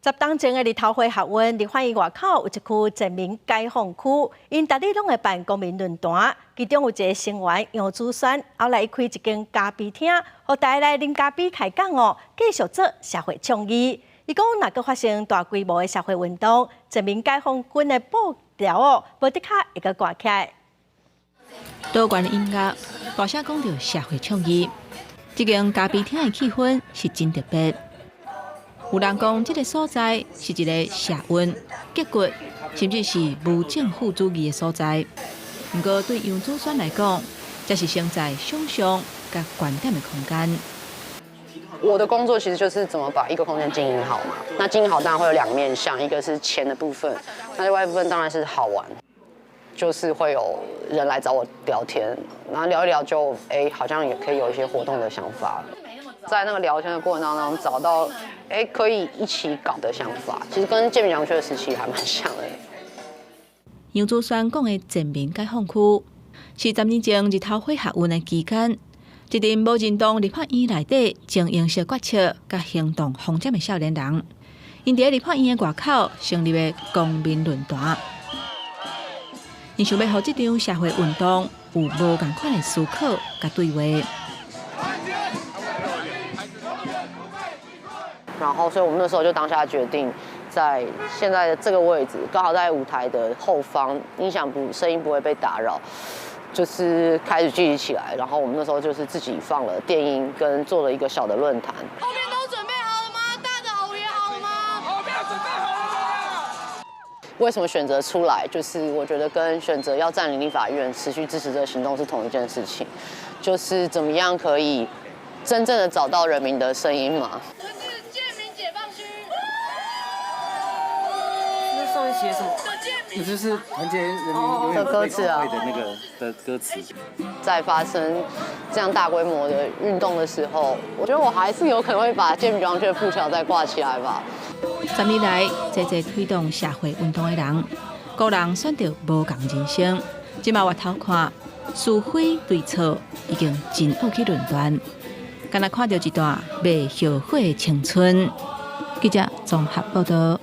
10冬前的日頭花學運，立法院外口有一區賤民解放區，𪜶逐日攏會辦公民論壇，其中有一个成員楊子萱，後來伊開一間咖啡廳，予大家來啉咖啡開講哦，繼續做社會倡議。伊講，若閣發生大規模的社會運動，賤民解放軍的布條哦，無的確會閣掛起來。多元的音樂，大聲講著社會倡議，這間咖啡廳的氣氛是真特別。有人講，這个所在是一个社運、結骨，甚至是無政府主義的所在。毋過對楊子萱來講，這是承載想像佮觀點的空間。我的工作其實就是怎麼把一個空間經營好嘛。那經營好當然會有兩面向，一個是錢的部分，那另外一部分當然是好玩，就是會有人來找我聊天，然後聊一聊就哎，好像也可以有一些活動的想法。在那個聊天的過程當中，找到哎可以一起搞的想法，其實跟賤民解放區的時期還蠻像的。楊子萱講的賤民解放區，是10年前日頭花學運的期間，一陣無認同立法院內底精英式決策佮行動方針的少年人，𪜶佇立法院的外口成立的公民論壇，𪜶想欲予這場社會運動有無仝款的思考佮對話。然後，所以我們那時候就當下決定，在現在的這個位置，剛好在舞台的後方，音響不聲音不會被打擾，就是開始聚集起來。然後我們那時候就是自己放了電音，跟做了一個小的論壇。後面都準備好了嗎？大的偶也好了嗎？後面準備好了。為什麼選擇出來？就是我覺得跟選擇要佔領立法院、持續支持這個行動是同一件事情，就是怎麼樣可以真正的找到人民的聲音嘛。這是賤民解放區。那上面寫什麼？這就是團結人民永遠不會崩潰的那個的歌詞。在發生這樣大規模的運動的時候，我覺得我還是有可能會把賤民解放區的布條再掛起來吧。10年來，濟濟推動社會運動的人，個人選擇無仝人生。這馬回頭看，是非對錯已經真惡去論斷，敢若看著一段袂後悔的青春。記者綜合報道。